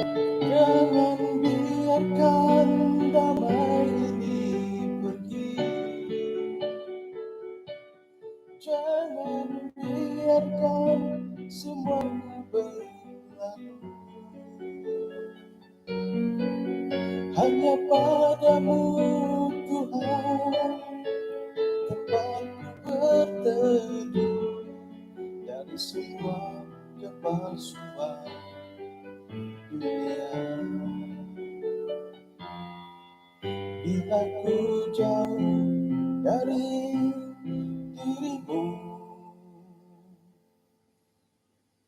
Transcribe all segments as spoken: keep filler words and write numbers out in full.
Jangan biarkan damai ini pergi. Jangan biarkan semua berlalu. Hanya padamu, Tuhan, tempatku berteduh dari semua kepalsuan dunia. Bila ku jauh dari dirimu,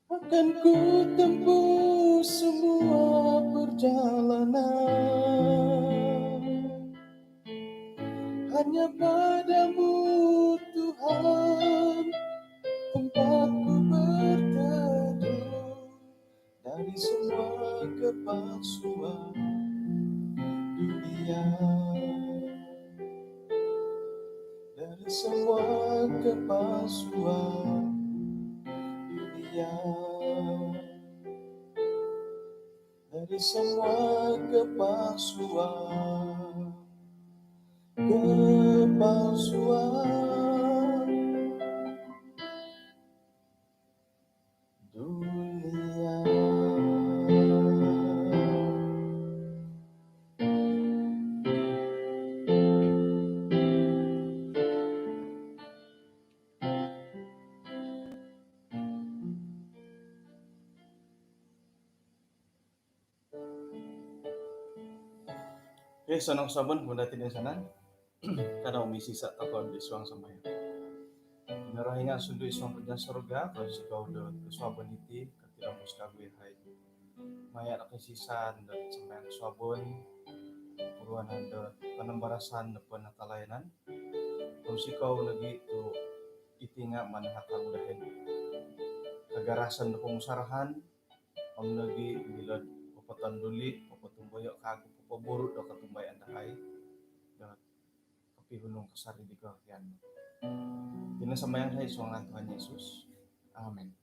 akan ku tempuh semua perjalanan. Hanya padamu, Tuhan, tempatku berteduh dari semua kepalsuan dunia. Dari semua kepalsuan dunia. Dari semua kepalsuan, kepalsuan dunia. Okey, osonong kosuabon kumaa dati toinsanan. Kanou misisa' tokou id suang sambayang. Kinorohingan sundu id suang kerajaan sorga, kounsikou do kosuabon iti, kotilombus kagu yahai maya' do koisisaan do sambayang kosuabon, puruanan do panambarasan do penatalayanan. Kounsikou nogi tu' iti nga' manahak kagu dahai kagarasan do pomusarahan, om nogi milo'd popotonduli', popotumboyo' kagu, popoburu' do kotumbayaan dahai do kopihunung kasari di korohian. Iti no sambayang dahai id suang ngaran Tuhan Yesus. Amin.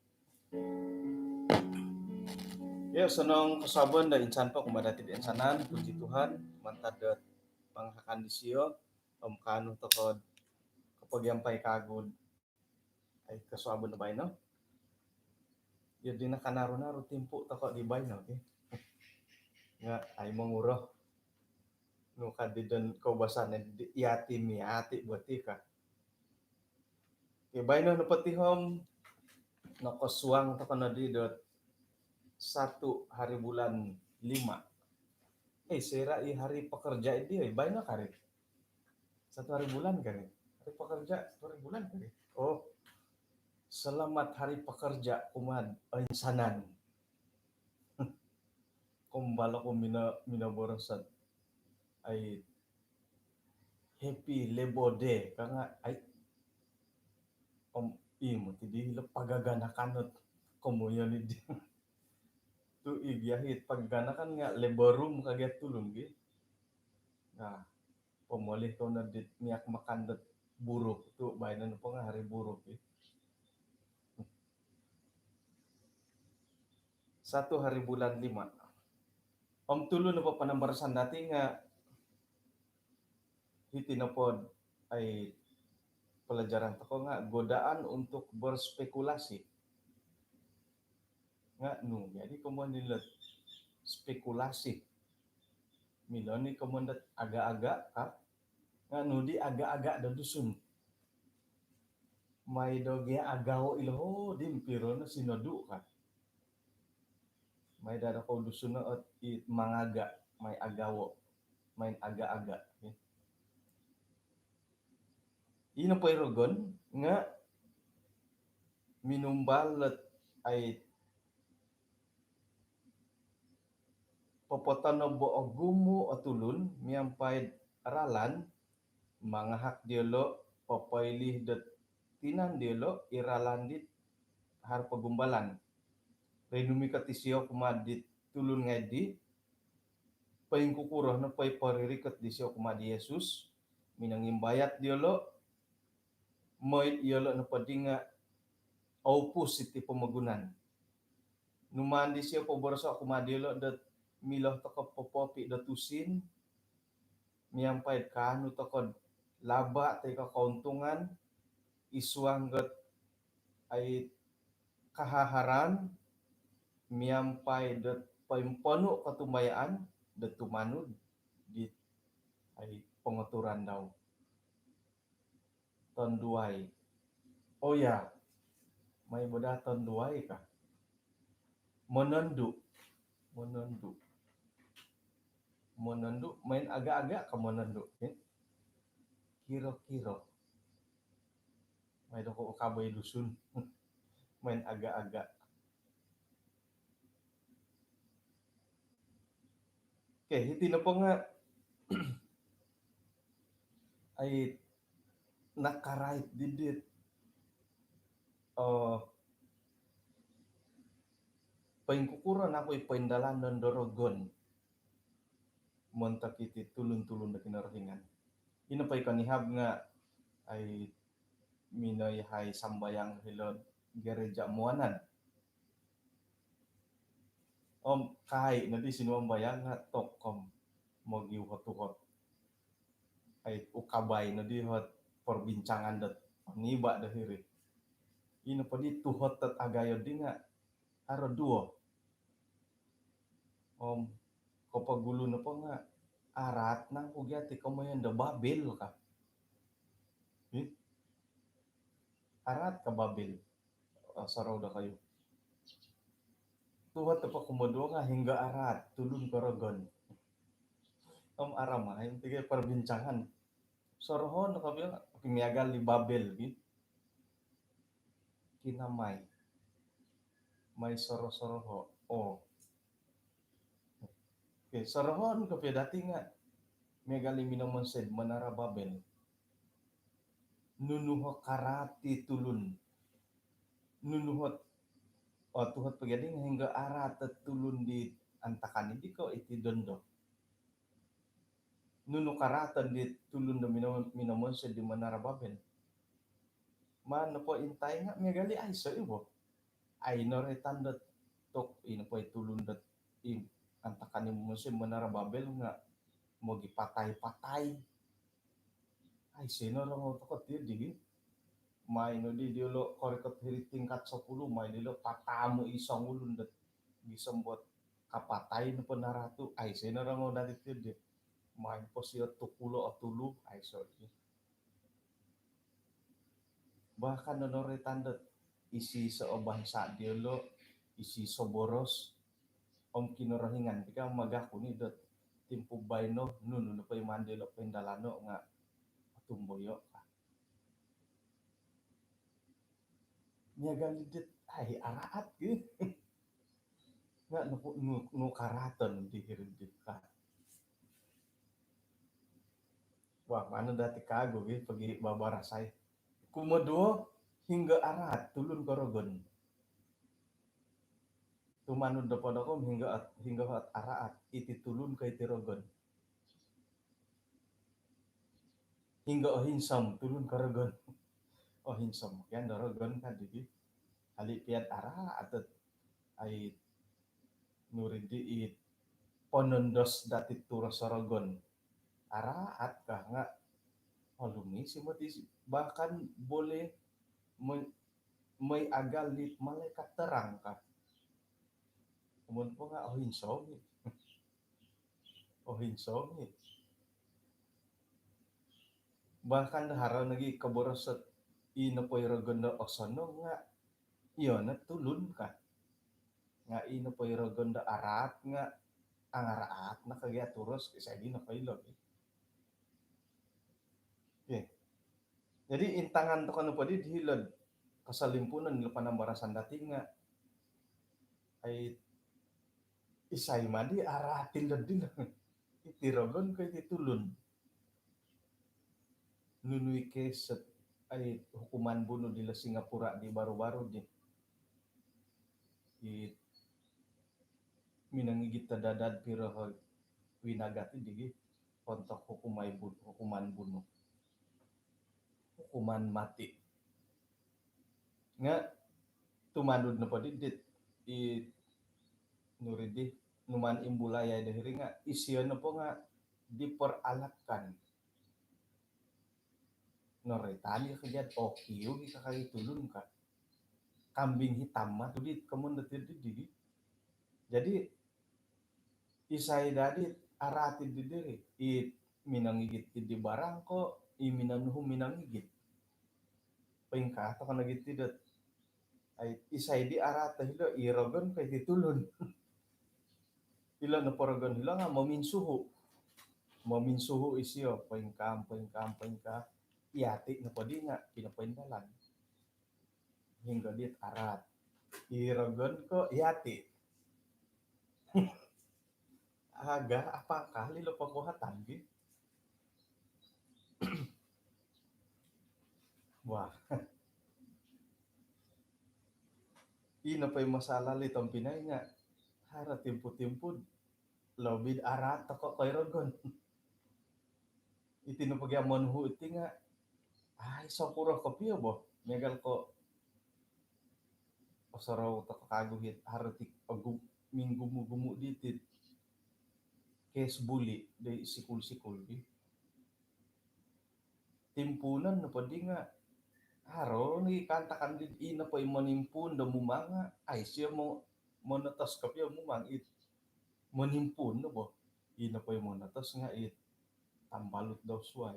Iyo, osonong kosuabon do insan po kumaa dati toinsanan, puji Tuhan, mantad do pangahakan disio, om kaanu tokou kopogiampai kagu ai kosuabon do baino. Iyo dino kanaru-naru timpu tokou di baino, okey. Nga' ai monguro. Nu kadi don koubasanan di, iyati miyati bo ti ka. Okey, baino nopo ti om nokosuang tokou nodi dot satu hari bulan lima. Eh, soira' i hari pekerja idi, eh, baino kari. Satu hari bulan kari. Hari pekerja, satu hari bulan kari. Oh, selamat hari pekerja kumaa toinsanan. Kombalo ku mino, minoboros dot ai Happy Labor Day ka nga' ai. Om imo ti di ilo pagaganakan dot komoyon di. Tu' i gia hi pagaganakan nga' labor room ka gia tulun gi. Nah, pomoli kou no dit miak makan dot buruh tu' baino nopo nga' hari buruh gi. Satu hari bulan lima. Om tulu nopo panambarasan dati nga' hiti nopo ai pelajaran tokou nga' godaan untuk berspekulasi. Nga' nu jadi komoyon dilo spekulasi. Milo ni komoyon dot aga-aga ka. Nga' nu di aga-aga do Dusun. Mai do gia agawo ilo, oh, di mpiro no sinodu ka. Mai do dokou Dusun no ot i mangaga, mai agawo, main aga-aga. Ino po i rogon nga' minumbal dot ai popotonob o ogumu' o tulun miampai'd ralan, mangahak diyolo' popoilih dot tinan diyolo' i ralan dit haro pogumbalan. Rinumikot isio kumaa dit tulun ngai' di, poingkukuro nopo i poririkot disio kumaa di Yesus, minongimbayat diyolo', moi'd iyolo' nopo di nga' oupus iti pomogunan. Numaan disio poboroso' kumaa diyolo' dot milo toko popopi do tusin, miampai kaanu toko laba toi ko keuntungan, id suang dot ai kahaharan, miampai dot poimponu kotumbayaan dot tumanud di ai pongoturan dau. Tonduai. Oh ya, mai boda tonduai ka. Monondu. Monondu. Monondu, main agak-agak ka monondu, eh? Kiro-kiro. Mai doko ukabai Dusun. Main agak-agak. Okey, hiti nopo nga ai nakarait didit. Oh, poingkukuro nopo i poindalanon do rogon montok iti tulun-tulun do Kinorohingan. Ino po i konihab nga ai minoi hai sambayang hilo gereja Muanad. Om kai nodi sinumambayang nga tokom mogiuhot-uhot. Ai ukabai nodi hot perbincangan dot niba do hiri. Ino po di tuhot dot agayo di nga haro duo. Om kopogulu nopo nga araat nangku gia ti komoyon do Babel ka. Hi? Araat ka Babel? Oh, sorou dokoyu. Tuhot nopo kumoduo nga hinggo araat tulun ko rogon. Om aramai ti gia perbincangan. Sorohon no kopio, miagal di Babel gi. Kinamai. Mai soro-soroho. Oh. Okey, sorohon kopio dati nga miagal di minomonsoi Menara Babel. Nunu ho karaat di tulun. Nunu hot, oh, tuhot po gia di nga hinggo araat tulun di antakan di ko iti dondo. Nunu karaatan di tulun do mino-, minomonsoi di Menara Babel. Maan nopo intai nga miagal di aiso i bo. Ai noroitan dot tok, ino po i tulun dot i antakan i momonsoi Menara Babel nga mogipatai-patai. Aiso norongou toko ti di gi. Mai nodi diolo korikot hiri tingkat sepuluh, mai diolo patamu i songulun dot gisom dot kapatai nopo naratu. Aiso norongou dati ti di. Mai po sio tukulo o tulu, aiso di. Bahkan noroitan dot iso-iso o bansa diolo, iso-iso boros, om Kinorohingan ti ka magakun i dot timpu baino nunu nopo i maan diolo poindalano nga otumboyo ka. Miagal di dit, ai araat gi. Nga nu, nu, nu karaatan di hiri di ka. Wah, mana dati kagu gi pogibabarasai. Kumoduo, hinggo araat tulun ko rogon. Tumanud do podokom hinggo at-, hinggo at-, araat iti tulun ko iti rogon. Hinggo ohinsom tulun ko rogon. Ohinsom kian do rogon ka di gi. Hali piat araat dot ai nuri di i ponondos dati turos o rogon. Araat ka nga olumis i moti, bahkan boleh me-, miagal di malaikat terang ka. Amun po nga ohinsom i. Ohinsom i. Bahkan do haro nogi koboros dot i nopo i rogon do osonong nga iyo no tulun ka. Nga i nopo i rogon do araat nga angaraat no ka gia turos, isai di nokoilo gi. Okey. Jadi intangan toko nopo di di hilo'd kosolimpunon ilo panambarasan dati nga ai isai ma di araat ilo dilo. Iti rogon ko iti tulun. Nunu i kes dot ai hukuman bunuh dilo Singapura di baru-baru di. I minongigit do dadad piro ho winagat i di gi. Ontok hukumai bu-, hukuman bunuh. Hukuman mati. Nga tumanud nopo di dit i nuri di numaan imbulai do hiri nga' isio nopo nga' diperalatkan. Noroitan i' ka jad, oh, kiu i' ka kagi tulun ka. Kambing hitam mah tu dit komoyon dati didi. Jadi isai dadi araat di diri, i minongigit di barang ko, i minonuhu minongigit. Poingkaa toko nogi ti dot, ai, isai di araat do hilo, i rogon ko iti tulun? Ilo nopo rogon hilo nga' mominsuhu. Mominsuhu isio, poingkaa, poingkaa, poingkaa. Iyati nopo di nga' pinopoindalan. Hinggo dit araat, i rogon ko iyati? Aga, apakah ilo pokuhatan gi? Wah. Ino po i masalah li tompinai nga' haro timpu-timpu lobi araat toko ko i rogon. Iti nopo gia monuhu iti nga', ai, sokuro kopio bo. Miagal ko osorou toko kagu hiti, haro ti ogu, minggumu-gumu diti kes buli di sikul-sikul di. Timpuunon nopo di nga' haro ni kaantakan di, ino po i monimpuun do mumang nga', ai, isio mo, monotos kopio mumang it monimpuun no bo. Ino po i monotos nga' it tambalut do suai.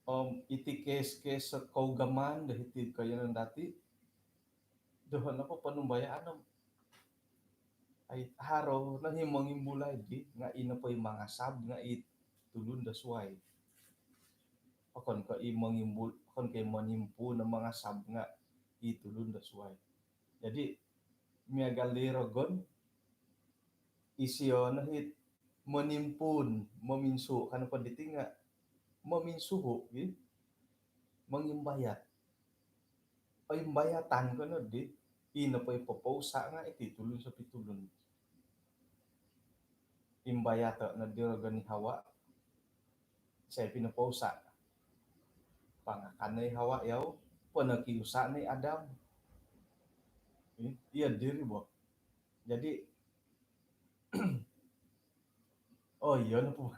Om iti kes-kes kougamaan do hiti koiyonon dati, doho nopo ponumbayaan om, ai, haro no i mongimbulai di nga' ino po i mangasab nga' i tulun do suai. Okon ko i mongimbul, okon ko i monimpuun om mangasab nga' i tulun do suai. Jadi miagal di rogon, isio no it monimpuun, mominsuhu, ka nopo diti nga' mominsuhu gi, mongimbayat. Oimbayatan ko nodi, ino po i popousa nga' iti tulun sopi tulun. Imbayato nodi rogon i Hawa, isai pinopousa? Pangakan no i Hawa yau, ponokiusa no i Adam. I, iyo diri bo. Jadi, oh, iyo nopo.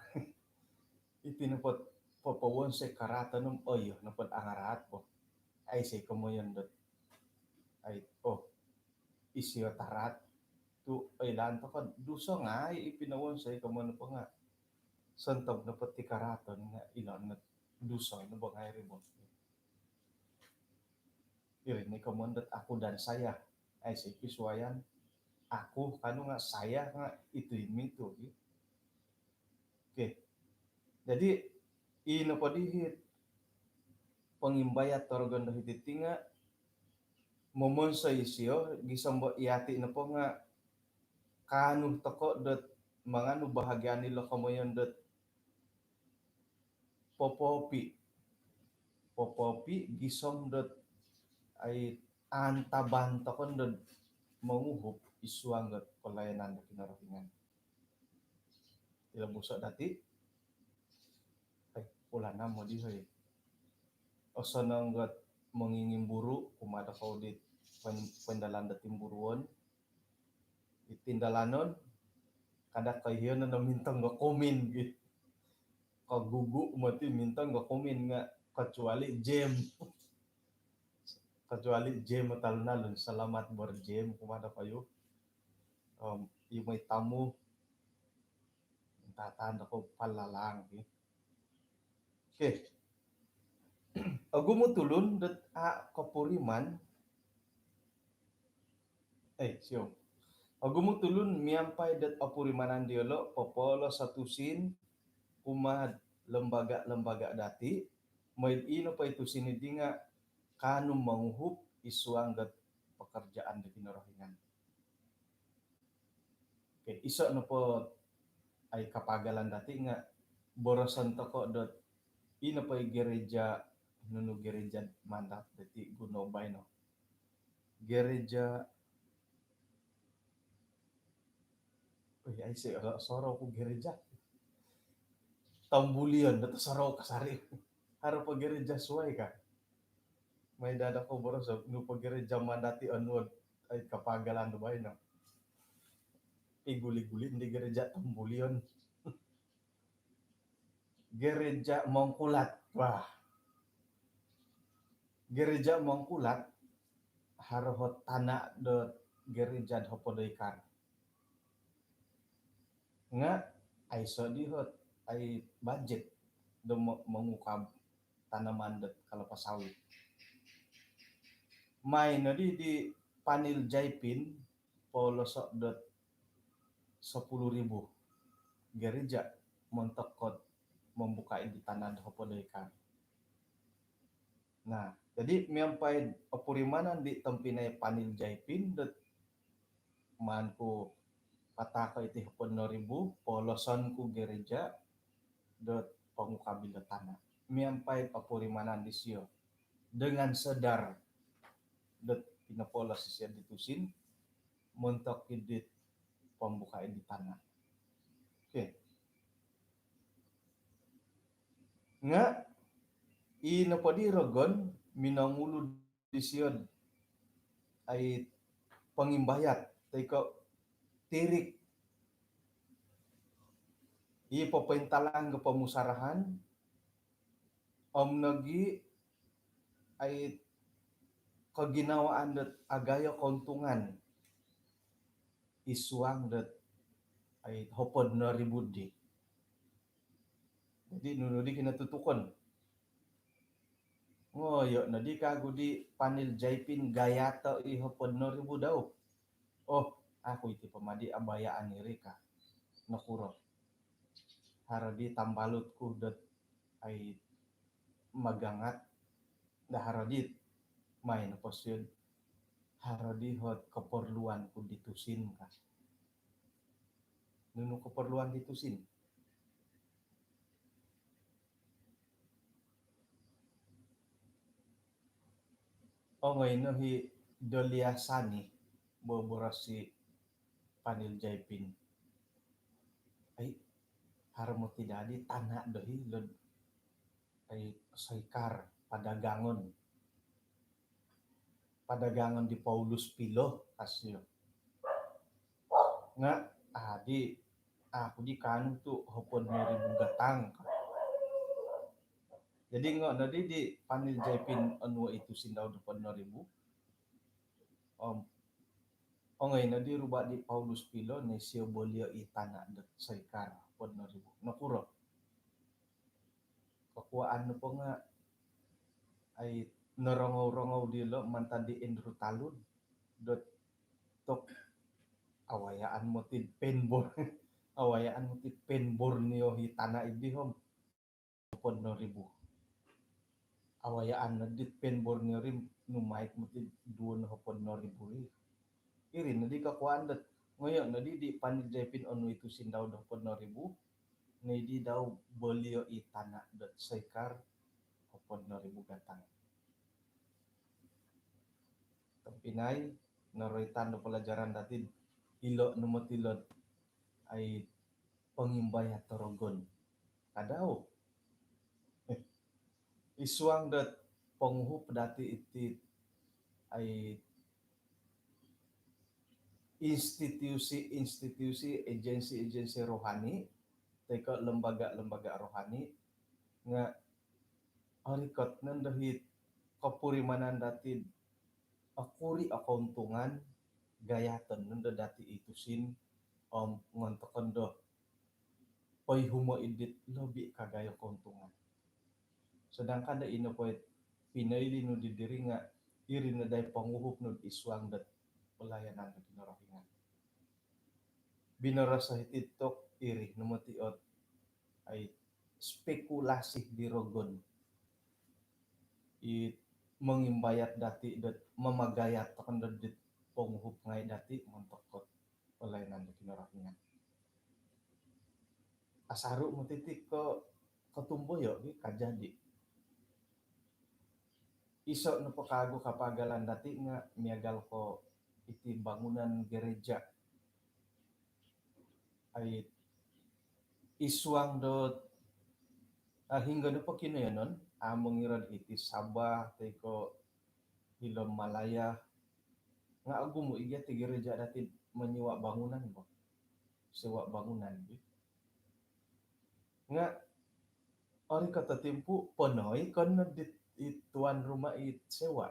Iti nopo popowonsoi karaaton om, oh, iyo nopo angaraat bo. Ai, isai komoyon dot, ai, oh, isio taraat tu, oilaan toko duso ngai i pinowonsoi, komoyon nopo nga' sontob nopo ti karaaton nga' ilo no duso no bo ngai ri bo. Iri ni komoyon dot aku dan saya. Ai, isai pisuayan? Aku ka nu nga' saya nga' itu i mitu gi. Okey. Jadi ino po di it pongimbayat do rogon do hiti ti nga' momonsoi isio gisom bo iyati nopo nga' kaanu toko dot manganu bahagian ilo komoyon dot popoopi. Popoopi gisom dot, ai, antaban toko dot monguhup id suang dot pelayanan do Kinorohingan. Ilo buso dati, ai, pukul anam odi, hoi. Osonong dot mongingimburu kumaa dokou di poin-, poindalan do timburuon. Iti tindalanon, kada koiyonon o mintong do komen gi. Kogugu moti mintong do komen nga', kecuali Jem. Kecuali Jem o talun-alun, selamat ber-Jem kumaa dokoyu. Om i moi tamu, intaatan dokou palalang gi. Okey. Ogumu tulun dot a' kopuriman. Eh, siou. Ogumu tulun miampai dot opurimanan diolo' popolos o tusin kumaa'd lembaga-lembaga dati', moi'd ii nopo i tusin iddi nga' kaanu monguhup id suang dot pekerjaan do Kinorohingan. Okey, iso' nopo i kapagalan dati' nga' boroson toko' dot ii nopo i gereja, nunu gereja maan dati' guno baino. Gereja, oi, aiso', osorou ku gereja. Tambulion dot osorou kasari'. Haro po gereja suai ka? Mai dada ko boroso, nu po gereja maan dati' onuo' i kapagalan do baino. Piguli-guli di gereja Tombulion. Gereja Mongkulat. Wah. Gereja Mongkulat, haro ot tana' do gereja do hopod o ikar. Nga' aiso' di ot ai bajet do mo-, mongukab tanaman dot kelapa sawit. Mai nodi di Panil Jaipin, poloso' dot sepuluh ribu gereja montok ot membuka di tana' do hopod o ikar. Nah, jadi miampai opurimanan di tompinai Panil Jaipin dot maan ku patahako' iti hopod no ribu, poloson ku gereja dot pongukab ilo tana'. Miampai opurimanan disio dengan sadar dot pinopolos isio di tusin montok id dit pembuka id di tana'. Okey. Nga' i nopo di rogon minongulud disio dot ai pongimbayat toi ko' tirik. I popointalang do pomusarahan om nogi' ai koginawaan dot agayo kountungan id suang dot ai hopod no ribu di. Jadi nunu di kinotutukon? Ngoyo' nodi kagu di Panil Jaipin gayato' i hopod no ribu dau. Oh, aku iti po madi abayaan iri ka. Nokuro? Haro di tambalut ku dot ai magangat, daa haro di mai nopo sio dot haro di ot keperluan ku di tusin ka. Nunu keperluan di tusin? Ongoi no i Dolia Sani, boboros i Panil Jaipin. Ai, haro moti dadi tana' do hilo'd ai Soikar, padagangon. Padagangon di Paulus Pilo, ka sio. Nga' adi, aku di kaanu tu hopod no ribu gatang. Jadi ngoyo' nodi di Panil Jaipin onuo i tusin dau do hopod no ribu. Om ongoi nodi ruba' di Paulus Pilo, ni sio bolio i tana' dot Soikar hopod no ribu. Nokuro? Kokuaan nopo nga' ai norongou-rongou dilo mantad di Andrew Talun dot tok awayaan moti pen Bor-, awayaan moti pen Borneo i tana' idi om hopod no ribu. Awayaan nodi pen Borneo ri numait moti duo no hopod no ribu ri. Iri nodi kokuaan dot ngoyo' nodi di Panil Jaipin onuo i tusin dau do hopod no ribu, nodi dau bolio i tana' dot Soikar hopod no ribu gatang. Tompinai, noroitan do pelajaran dati ilo no moti ilo dot ai pongimbayat do rogon. Kadau. Id suang dot ponguhup dati iti ai institusi-institusi, agensi-agensi rohani, toi ko lembaga-lembaga rohani, nga orikot nondo it kopurimanan dati okuri o kountungan, gayaton nondo dati i tusin om ngontokon do poihumo id dit lobi kagayo kountungan. Sedangkan do ino po it pinoili nu di diri nga iri no dai ponguhup nu id suang dot pelayanan do Kinorohingan. Binoros o hiti tok iri no moti ot ai spekulasi di rogon i mongimbayat dati dot mamagayat tokou dot dit ponguhup ngai dati montok dot pelayanan do Kinorohingan. Asaru moti ti ko kotumboyo gi kajadi. Iso nopo kagu kapagalan dati nga miagal ko iti bangunan gereja. Ai id suang dot ah, hinggo nopo kinoyonon, ah, mongirad iti Sabah toi ko hilo Malaya, nga ogumu i gia ti gereja dati menyewa bangunan bo. sewa bangunan di. Nga' ori ko' totimpu' ponoi ko' no dit i tuan rumah i sewa.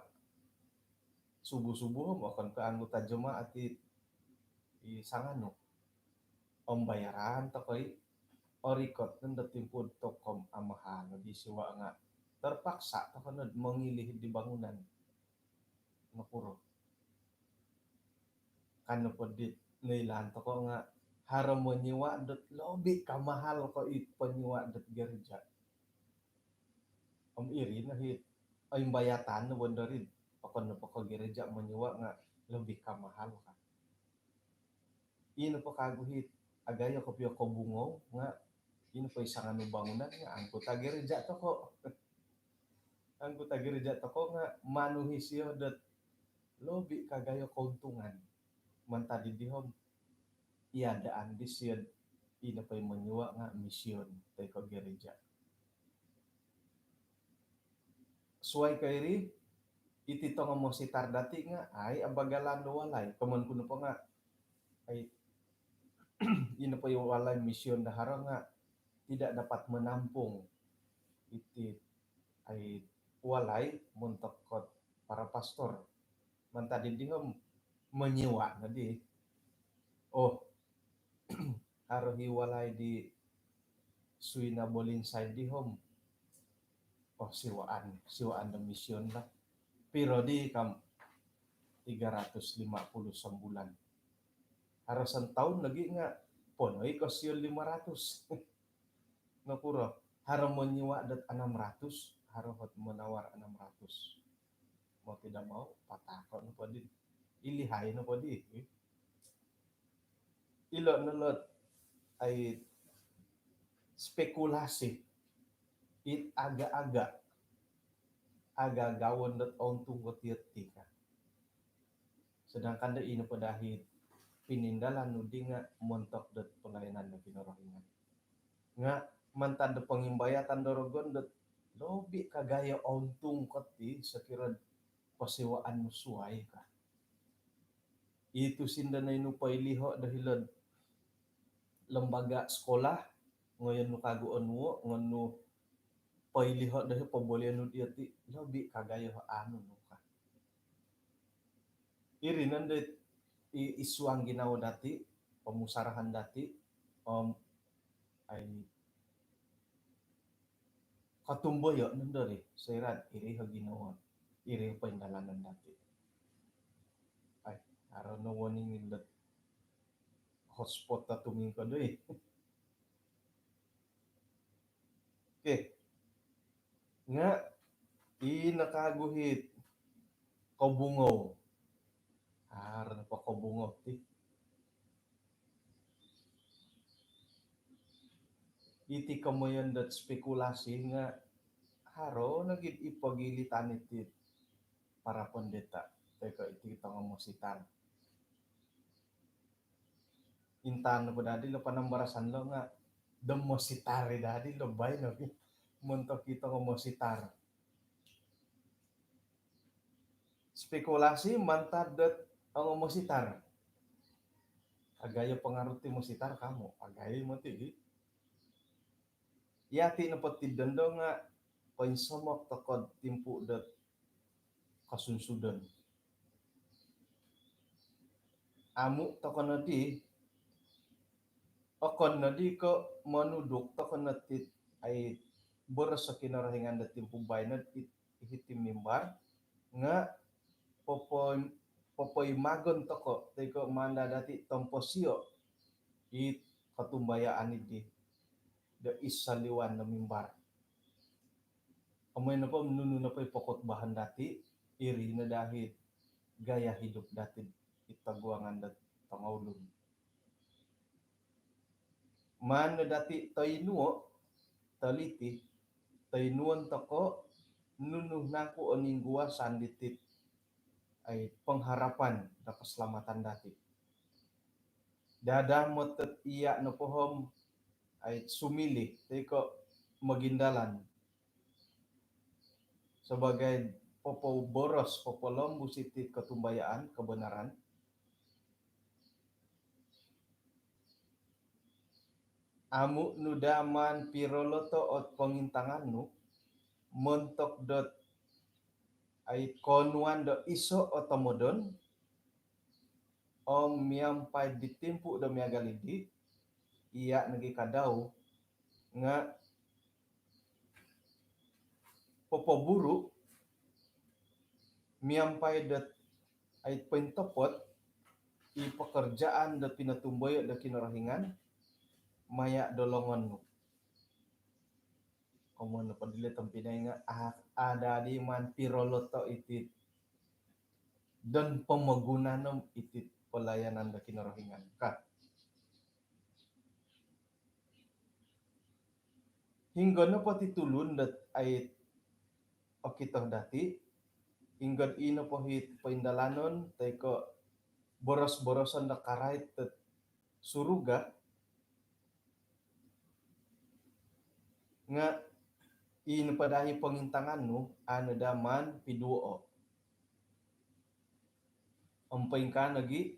Subuh-subuh om okon ko' anggota jemaat i, i sanganu. Om bayaran toko' i, ori ko' totimpu' tokom amahal di sewa nga' terpaksa toko' no mongilih di bangunan. Nokuro? Kan nopo dit noilaan toko' nga' haro monyewa dot lobi kamahal ko' i ponyewa dot gereja. Om iri no hi oimbayatan no bondori, okon nopo ko' gereja monyewa nga' lobi kamahal ka. Ino po kagu hi agayo kopio kobungou nga' ino po i sanganu bangunan nga' anggota gereja toko'. Anggota gereja toko' nga' manuhi sio dot lobi kagayo kountungan. Mantad di dihom iadaan di sio ino po i monyewa nga' mision toi ko' gereja. Suai ko' iri, iti tongo mositar dati' nga' ai abagalan do walai. Komon ku nopo nga' ai ino po i walai mision do haro nga' tidak dapat menampung iti ai walai montok kot para pastor. Mantad di dihom monyewa nodi. Oh, haro hi walai di Suina Bolinsai dihom. Oh, siwaan, siwaan do mision lah. Piro di kam? Tiga ratus lima puluh sambulan. Haro santaun lagi nga' ponoi ko' sio lima ratus. Nokuro? Haro monyewa dot anam ratus, haro hot monawar anam ratus. Mau tidak mau, patako' nopo di. Ilihai nopo di. Ilo' no lot ai spekulasi. It aga-aga. Aga-agawon dot ountung ko' tiyo ti ka. Sedangkan do ino po dahi pinindalan nu di nga' montok dot pelayanan do Kinorohingan. Nga' mantad do pongimbayatan do rogon dot lobi kagayo ountung ko' ti sokiro posiwaan nu suai ka. Itu sindanai nu poiliho' do hilo'd lembaga sekolah, ngoyon nu kagu onuo', ngoyon nu poiliho' do hi pobolion nu diyo ti lobi kagayo anu nu ka. Iri nondo i, i suang ginawo dati', pomusarahan dati', om ai kotumboyo' nondo ri, soira' iri ho ginawo, iri ho poindalanon dati'. Ai, haro no warning dot hotspot dot tumingkod oi. Okey. Nga' ino kagu hi kobungou. Haro nopo kobungou ti. Iti komoyon dot spekulasi nga' haro nogi i pogilitan iti para pendeta toi ko' iti tongo mositar. Intaan nopo dadi lo panambarasan lo nga' do mositar i dadi lo baino ki montok i tongo mositar. Spekulasi mantad dot ongo mositar. Agayo pangaruti mositar kamu, agayo moti gi. Iyati' nopo ti dondo nga' poinsomok toko'd timpu' dot kosunsudon. Amu' toko' nodi, okon nodi ko' monuduk toko' no ti ai boros o Kinorohingan do timpu' baino id hiti mimbar nga' popo- popoimagon toko' toi ko' manda dati' tomposio' i kotumbayaan idi do id soliwan do mimbar. Amu' nopo nunu nopo i pokotbahon dati', iri no dahi gaya hidup dati' id toguangan do tongoulun. Maan no dati' toinuo', toliti, toinuon toko' nunu nangku' oningguasan diti ai pengharapan do keselamatan dati'. Dadamot dot iya' nopo om ai sumilih toi ko' mogindalan sabaagi popoboros, popolombus iti kotumbayaan kebenaran. amu' nu daa maan piroloto' ot pongintangan nu montok dot ai koonuan do iso' o tomodon, om miampai di timpu' do miagal iddi, iya' nogi' kadau nga' popoburu' miampai dot ai pointopot i pekerjaan do pinotumboyo' do Kinorohingan maya' do longon nu. Komoyon nopo dilo' tompinai nga' a-, ada di maan piroloto' iti don pomogunan om iti pelayanan do Kinorohingan ka. Hinggo nopo ti tulun dot ai okito dati', hinggo i nopo hi poindalanon toi ko' boros-boroson do karait dot suruga, nga' i nopo daa i pongintangan nu, a' no daa maan piduo'o'. Om poingkaa nogi'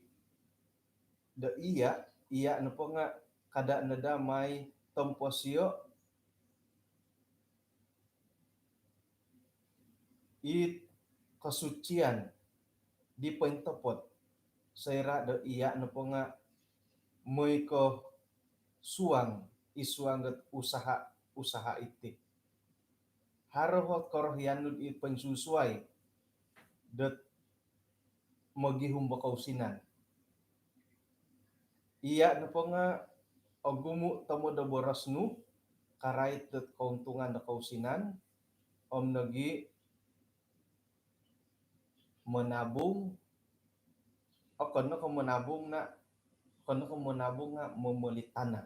do iya', iya' nopo nga' kada' no daa mai tomposio' i kosucian di pointopot, soira' do iya' nopo nga' moi ko suang, i suang dot usaha, usaha iti. Haro ot korohian nu i poinsusuai dot mogihum bo kousinan. Iya' nopo nga' ogumu' tomod o boros nu karait dot kountungan do kousinan, om nogi' menabung, okon no ko' menabung na, okon no ko' menabung nga' momoli tanah.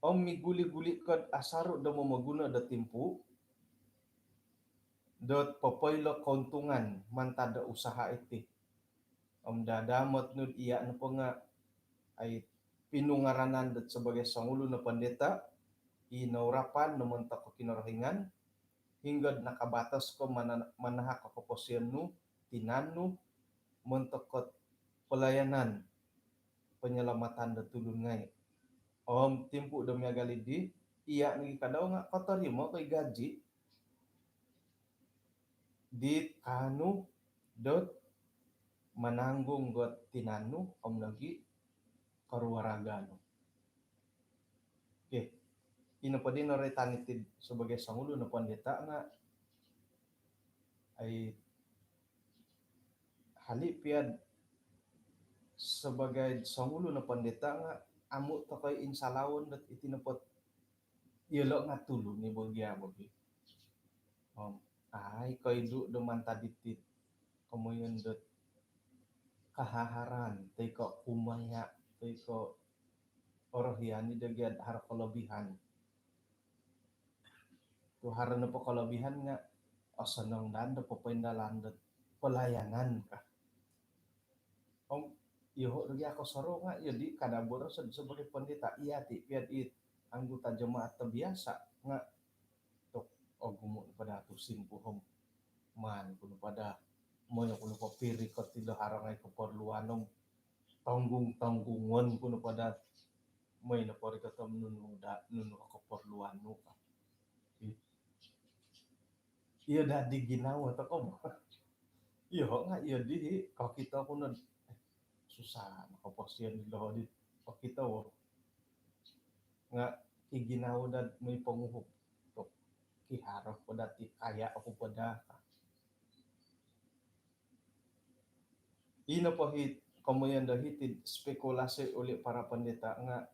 Om miguli-guli ko'd asaru' do momoguno do timpu' dot popoilo kountungan mantad do usaha iti. Om dadamot nu'd iya' nopo nga' ai pinungaranan dot sebagai songulun o pendeta i nourapan no montok o Kinorohingan, hinggo'd nakabatos ko mana-, manahak o koposion nu, tinan nu, montok ot pelayanan penyelamatan do tulun ngai'. Om timpu' do miagal iddi, iya' nogi' kadau nga' kotorimo ko i gaji' dit kaanu dot mananggung dot tinan nu om nogi' keluarga nu. Okey. Ino poddi noroitan iti sebagai songulun o pendeta nga' ai hali' pia'd sebagai songulun o pendeta nga' amu' toko' i' insalaon dot iti nopo't iyolo' nga' tulun i' bo gia bo ki. Om ai koidu' do mantad iti komoyon dot kahaharan toi ko' kumaya' toi ko' orohian i' do gia'd haro kolobihan. Tu' haro nopo kolobihan nga' osonong daa do popoindalan dot pelayanan ka. Om iyoho' do gia kosorou nga' iyo di kada' boroso'd sebagai pendeta, iya ti pia'd it anggota jemaat do biasa nga' tu' ogumu' no po daa tusin ku om maan ku no po daa, moi ku no po pirikot ilo haro ngai' keperluan om tonggung-tonggungon ku no po daa, moi no po rikot om nunu daa, nunu o keperluan nu ka. Iyo daa di ginawo toko' bo. Iyoho' nga' iyo di hi kokito ku no, eh, susah no koposion ilo di kokito bo. Nga' i ginawo daa moi ponguhup tu' kiharo po daa ti kaya' oku po daa ka. Ino po hi komoyon do hiti'd spekulasi oleh para pendeta nga'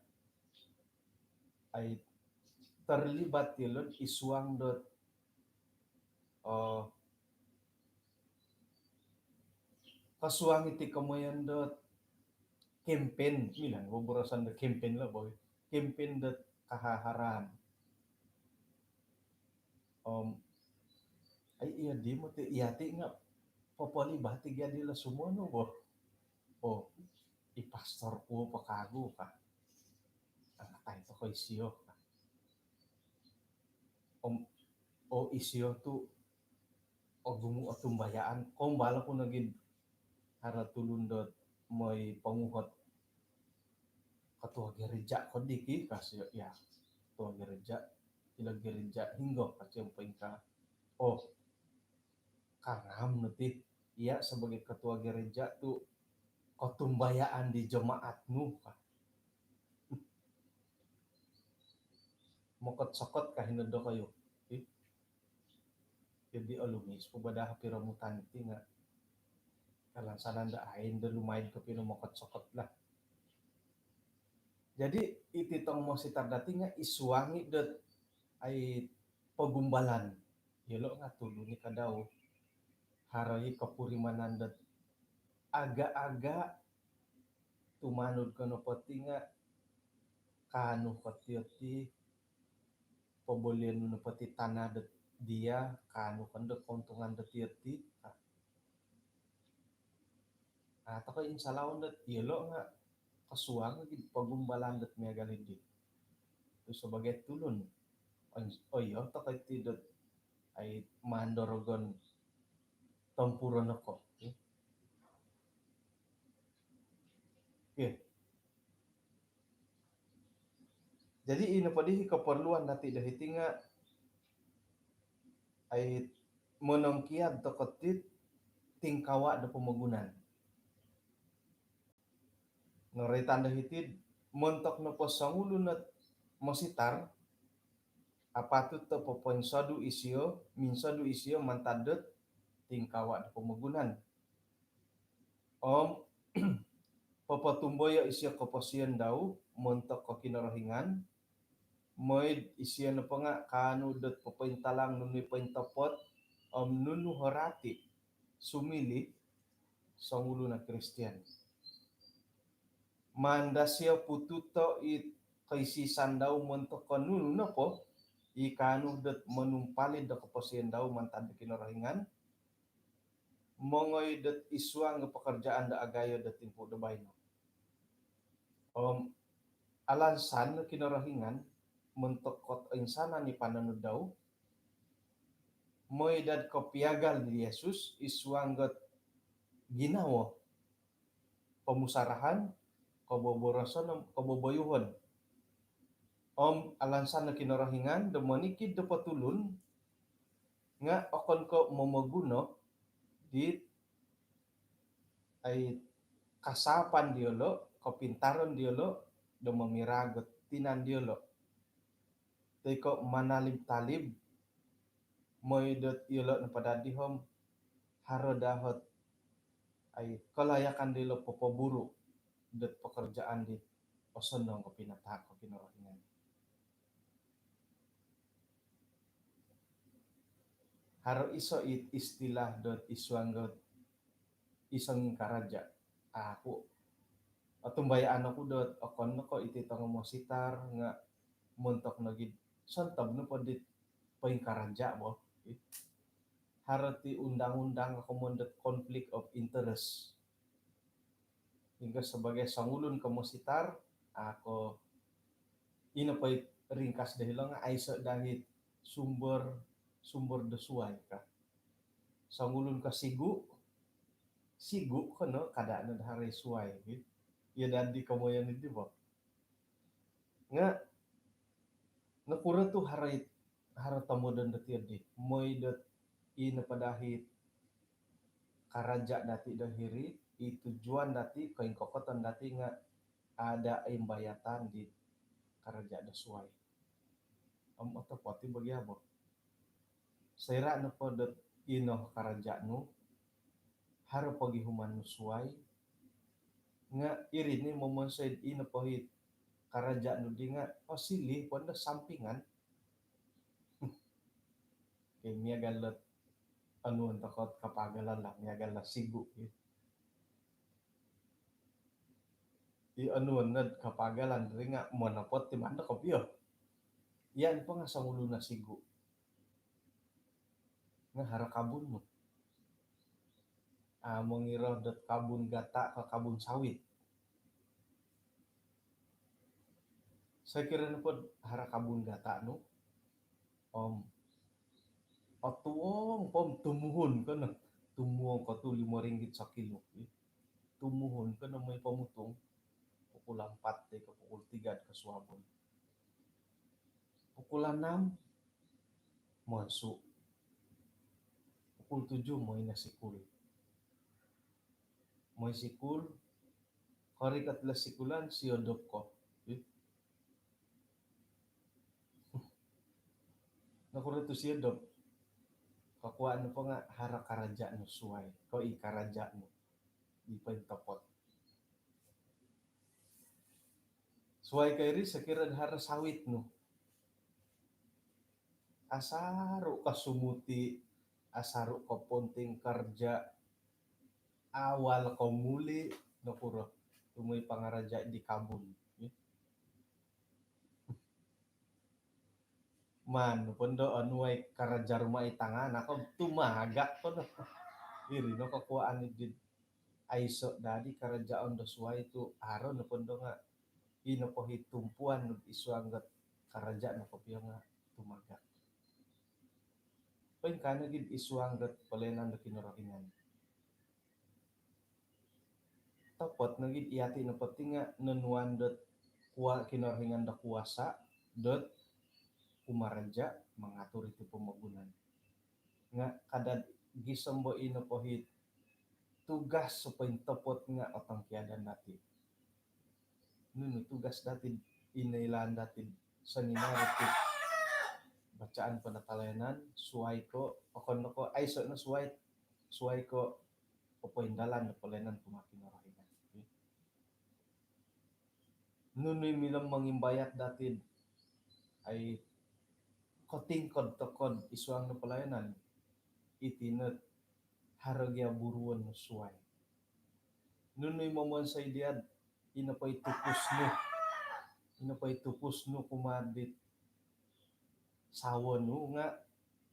ai terlibat ilo'd i suang dot, eh, kosuang iti komoyon dot kempen, milan boboroson do kempen lo bo. Kempen dot kahaharan. Om ai iyo di moti iya ti nga' popolibat i' gia dilo sumonu bo. Oh, i pastor ku po kagu ka. Angatai toko' isio ka. Om, oh, isio tu' ogumu' o tumbayaan. Kombal oku nogi'd haro tulun dot moi ponguhot ketua gereja ko di ki, ka sio, ya, ketua gereja, ilo gereja hinggo, ka sio poingkaa. Oh, kangam no ti, iya sebagai ketua gereja tu kotumbayaan di jemaat nu, ka. Mokot-sokot ka hino dokoyu. Ih. Jadi olumis po bo daa piromutan ti nga kalansanan do ain do lumaid kopio mokot-sokot lah. Jadi iti tongomositar dati nga id suang i dot ai pogumbalan. Iyolo nga tulun i ka dau. Haro i kopurimanan dot agak-agak tumanud ko nopo ti nga kaanu ko ti oti, pobolion nu nopo ti tanah dot dia, kaanu ko ndo keuntungan dot ti oti. Ah, tokou insalaon dot iyolo nga kosuang lagi pogumbalan dot miagal di tu sebagai tulun. Oh, iyo, tokou ti dot ai mandorogon tompuron ko. Okey. Okey. Jadi ino po di keperluan dati do hiti nga ai monongkiad tokou ti tingkawa do pomogunan. Noroitan do hiti, montok nopo songulun ot mositar, apatut do popoinsodu isio, minsodu isio mantad dot tingkawa do pomogunan. Om popotumboyo isio koposion dau montok ko Kinorohingan, mooi do isio nopo nga kaanu dot popointalang nunu i pointopot om nunu o rati sumiliu songulun o Kristian. Maan daa sio pututo i koisisan dau montok ko nunu nopo i kaanu dot monumpalid do koposion dau mantad do Kinorohingan, mongoi dot id suang do pekerjaan do agayo do timpu do baino. Om alansan do Kinorohingan montok kotoinsanan i pananud dau, mooi dot kopiagal di Yesus id suang dot ginawo, pomusarahan, koboboroson om koboboyuhon. Om alansan do Kinorohingan do monikid nopo tulun nga okon ko momoguno di ai kasaapan diolo, kopintaron diolo do momiragot tinan diolo. Toi ko manalib-talib, mooi dot iyolo nopo dadi om haro daa ot ai kelayakan diolo popoburu dot pekerjaan di osonong kopinatahak ko Kinorohingan. Haro iso i istilah dot id suang dot iso ngingkaraja. Aku, otumbayaan oku dot okon no ko iti tongomositar nga montok nogi sontob nopo dit poingkaraja bo. Haro ti undang-undang komoyon dot conflict of interest. Ingkaa sebagai songulun komositar, aku, ino po i ringkas do hilo nga aiso daa it sumber, sumber do suai ka. Songulun ko sigu, sigu ko no, kada no daa haro i suai, gitu. Iyo dadi komoyon di bo. Nga nokuro tu haro it, haro tomodon dot iyo di. Mooi dot ino po daa it karaja dati do hiri, i tujuan dati, koingkokoton dati nga ada imbayatan di karaja do suai. Om otopot i bagi abo. Soira nopo dot ino karaja nu haro pogihuman nu suai, nga iri ni momonsoi ino po it karaja nu di nga osiliu po do sampingan. Okey, miagal dot anuon tokou kapagalan lah, miagal lah sigu, gitu. I anuon nod kapagalan ri nga monopot ti mandok kopio. Iya nopo nga songulun o sigu nga haro kabun nu. Ah, mongiro dot kabun gata ko kabun sawit. Sokiro nopo haro kabun gata nu, om otuong po om tumuhun ko no, tumuong ko tu limo ringgit sokilo. Tumuhun ko no mooi pomutung. pukul empat toi ko pukul tiga do kosuabon. Pukul enam, monsu. Pukul tujuh, moi no sikul. Moi sikul, korikot lo sikulan, siodop ko. Ih. Nokuro tu siodop? Kokuaan nopo nga haro karaja nu suai. Ko i karaja nu. I pointopot. Suai ko iri, sokiro do haro sawit nu. Asaru ko sumuti, asaru ko ponting karaja, awal ko muli, nokuro? Tu moi pangaraja di kabun. Maan nopo ndo onuai karaja rumah i tanganak ko, tumagak ko no. Iri no kokuaan di aiso dadi karajaon do suai tu, haro nopo ndo nga i nopo i tumpuan id suang dot karaja no kopio nga tumagak. Poingkaa nogi id suang dot pelayanan do Kinorohingan. Topot nogi, iyati nopo ti nga nonuan dot kua-, Kinorohingan do kuasa dot kumaraja mangatur iti pomogunan. Nga kada gisom bo i nopo i tugas pointopot nga otongkiadan dati. Nunu tugas dati, ino ilaan dati soninarit id bacaan penatalayanan, suai ko, okon no ko aiso no suai, suai ko popoindalan do pelayanan kumaa Kinorohingan. Nunu i milo mongimbayat dati, ai, kotingkod tokou id suang do pelayanan, iti no haro gia buruon suai. Nunu i momonsoi dia, i nopo i tupus nu, i nopo i tupus nu kumaa dit sawo nu nga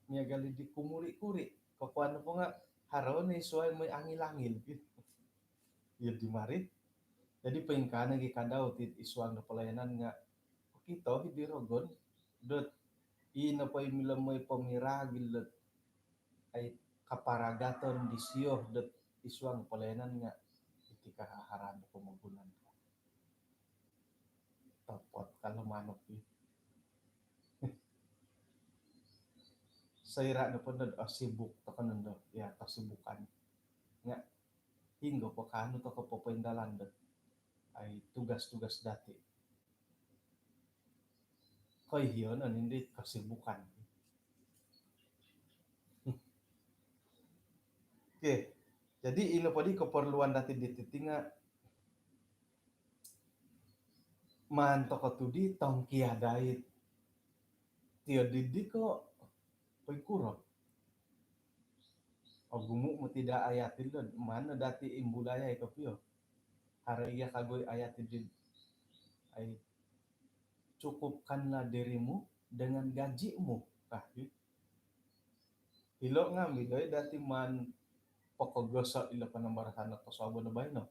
miagal di kumuri-kuri. Kokuaan nopo nga haro no i suai moi angil-angil. Iyo di mari. Jadi poingkaa nogi kadau ti id suang do pelayanan nga okito i di rogon dot i nopo i milo moi pomiragil dot, ai, kaparagaton disio dot id suang pelayanan nga iti kahaharaan do pomogunan. Topot ka lo manuk i. Soira nopo ndo, oh, sibuk tokou nondo, ya, kesibukan. Nga hinggo po kaanu tokou popoindalan dot, ai, tugas-tugas dati. Koiyonon indi kesibukan. Okey. Jadi, ino po di keperluan dati diti nga maan tokou tu di tongkiadai. Tiyo didi ko poingkuro? Ogumu moti da ayat ilo, maan dati imbulayai kopio. Haro iya kagu ayat di, ai, cukupkanlah dirimu dengan gajimu. Kah, i? Ilo nga milo i dati maan pokogoso ilo panambarasan do kosuabon baino.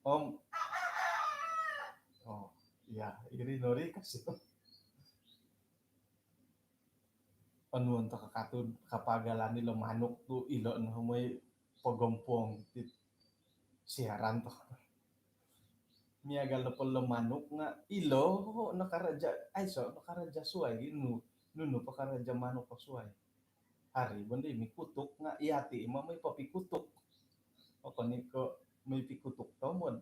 Om, oh, ya, iri no ri kasi. Onuon tokou katud kapagalan ilo manuk tu, ilo no moi pogompuong ti siaran tokou. Miagal nopo lo manuk nga ilo no karaja, aiso no karaja suai gi nu, nunu po karaja manuk ko suai. Hari bondi mikutuk nga iyati i ma moi popikutuk. Okon i ko moi pikutuk tomod.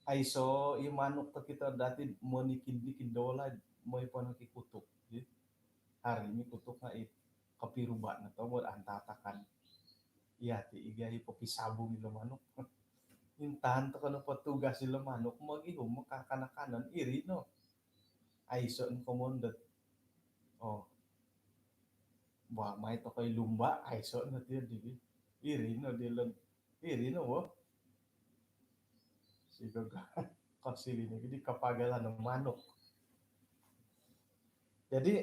Aiso i manuk tokito dati monikid-nikid do walai moi po nokikutuk. Jadi, hari mikutuk nga i kopiruba no tomod antatakan. Iyati i gia i popisabung ilo manuk. Intaan tokou nopo tugas ilo manuk, mogihum, makakan-akanon, iri no. Aiso no komon dot, oh, bah, mai tokou i lumba, aiso no tiyo di. Iri no di lon Iri no bo. Sigaga kosili nogi di kapagalan do manuk. Jadi,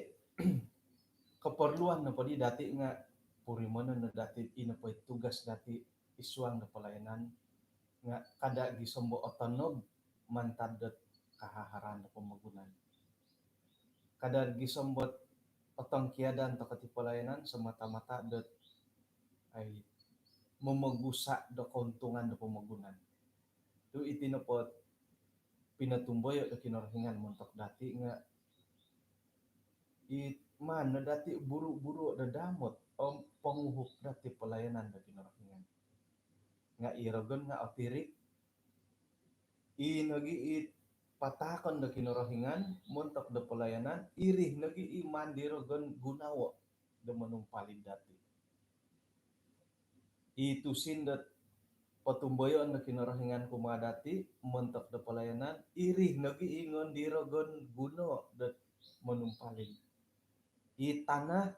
keperluan nopo di dati nga purimonon no dati, ino po i tugas dati id suang do pelayanan nga kada gisom bo otonog mantad dot kahaharaan do pomogunan. Kada gisom bo otongkiadan tokou ti pelayanan semata-mata dot, ai, momogusa do keuntungan do pomogunan. Tu iti nopo pinotumboyo do Kinorohingan montok dati nga it maan no dati buru-buru do damot om ponguhup dati pelayanan do Kinorohingan. Nga i rogon nga otirik, i nogi it pataakon do Kinorohingan montok do pelayanan, iri nogi i maan di rogon gunowo do monumpalid dati. I tusin dot potumboyoon do Kinorohingan kumaa dati montok do pelayanan, iri nogi i ngon di rogon guno dot monumpalid. I tanah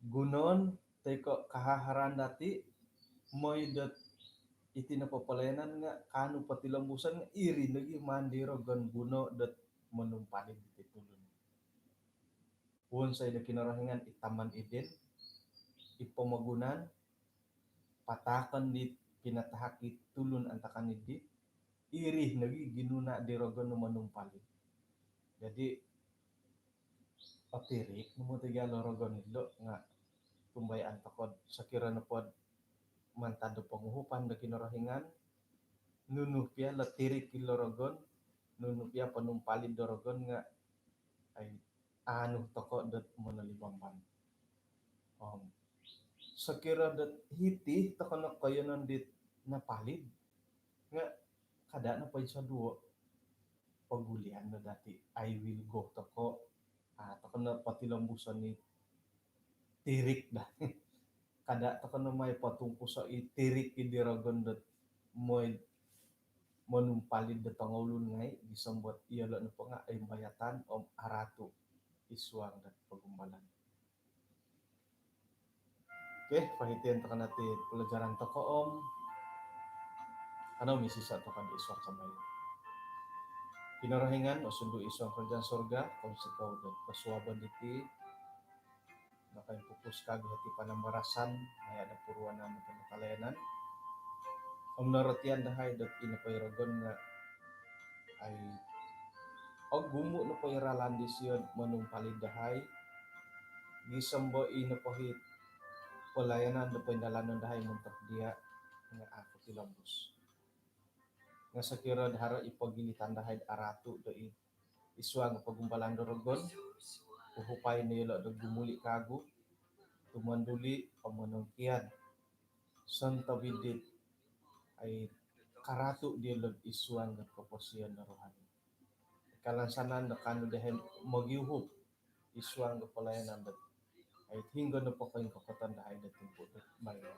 gunoon toi ko kahaharan dati mooi dot iti nopo pelayanan nga kaanu potilombuson nga iri nogi maan di rogon guno dot monumpalid diti tulun. Wonsoi do Kinorohingan i Taman Eden, i pomogunan, pataakon di pinatahak i tulun antakan idi, iri nogi ginuna di rogon do monumpalid. Jadi otirik no moti gia lo rogon ilo nga tumbayaan tokou sokiro nopo do mantad do ponguhupan do Kinorohingan, nunu pia lo tirik ilo rogon, nunu pia ponumpalid do rogon nga ai anu tokou dot monolibamban. Om sokiro dot hiti tokou no koiyonon dit napalid nga kada no poinsoduo, pogulian no dati, ai wilgo tokou, ah, tokou no potilombuson i tirik dah. Kada tokou no maai potungkuso i tirik i di rogon dot mooi monumpalid do tongoulun ngai, gisom dot iyolo nopo nga oimbayatan om aratu id suang dot pogumbalan. Okey, pahitian tokou no iti pelajaran tokou om kanou misiso tokou id suang sambayang. Kinorohingan osundu id suang kerajaan sorga, kounsikou do kosuabon diti nakaimpukus kagu hiti panambarasan maya do puruanan do pelayanan. Om norotian dahai dot ino po i rogon nga ai ogumu nopo i ralan disio monumpalid dahai, gisom do ino po i pelayanan do poindalanon dahai montok dia nga au potilombus. Nga sokiro do haro i pogilitan dahai aratu do i id suang pogumbalan do rogon, uhupai no iyolo do gumuli kagu, tumanduli om monongkiad sontob dit ai karatu diolo id suang do koposion do rohani. Kalansanan do kaanu dahai mogiuhup id suang do pelayanan dot ai hinggo nopo koingkokoton dahai do timpu dot baino.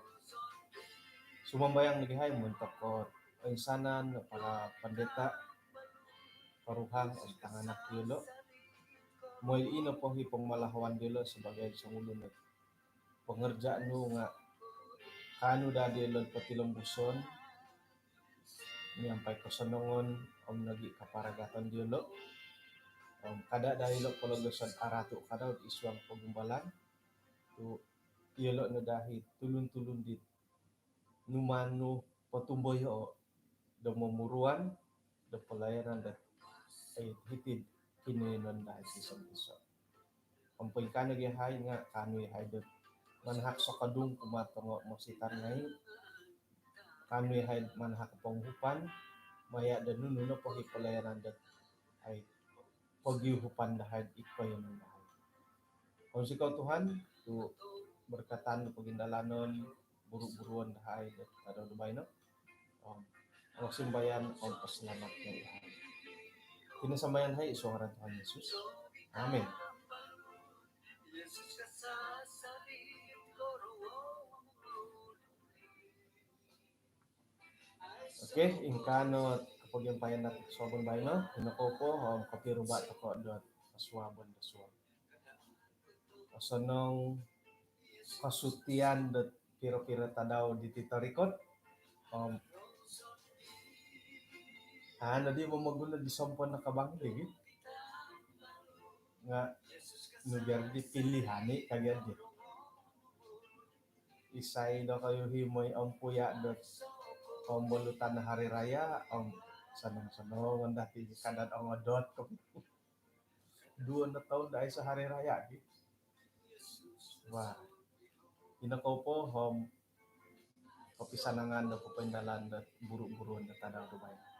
Sumambayang nogi hai montok koinsanan para pendeta, koruhang om tanganak diolo. Mooi ino po i pengmalahwan diolo sebagai songulun dot pengerja nu nga kaanu daa diolo potilombuson miampai kosonongon om nogi kaparagatan diolo. Om kada daa ilo pologoson aratu kada id suang pogumbalan tu iyolo no daa i tulun-tulun dit numaan nu potumboyoo do momuruan do pelayanan dot ai hiti kinoyonon dahai iso-iso. Om poingkaa nogi hai nga kaanu i hai dot manahak sokodung kumaa tongo mositar ngai, kaanu i hai manahak ponguhupan maya do nunu nopo i pelayanan dot ai pogiuhupan dahai id koiyonon dahai. Kounsikou Tuhan tu berkatan pogindalanon buru-buruon dahai do tadau do baino. Om, om simbayan om pasalamat dahai. Kinasambayan hai id suang ngaran Tuhan Yesus. Amin. Okey, ingkaa no kopogiampayan dati kosuabon baino. Ino kou po om kopiruba tokou do kosuabon do suab. Osonong kosutian do piro-piro tadau diti torikot. Om anu di momoguno di sompon nakabang di gi nga nugar di pilihan ni kagian di. Isai dokoyu i mooi ompuya dot kombolutan hari raya om sanang-sanang dati kadad ongodot ko. Duo no toun daa aiso hari raya gi. Wah. Ino kou po om kopisanangan do popoindalan do buru-buruon do tadau do baino.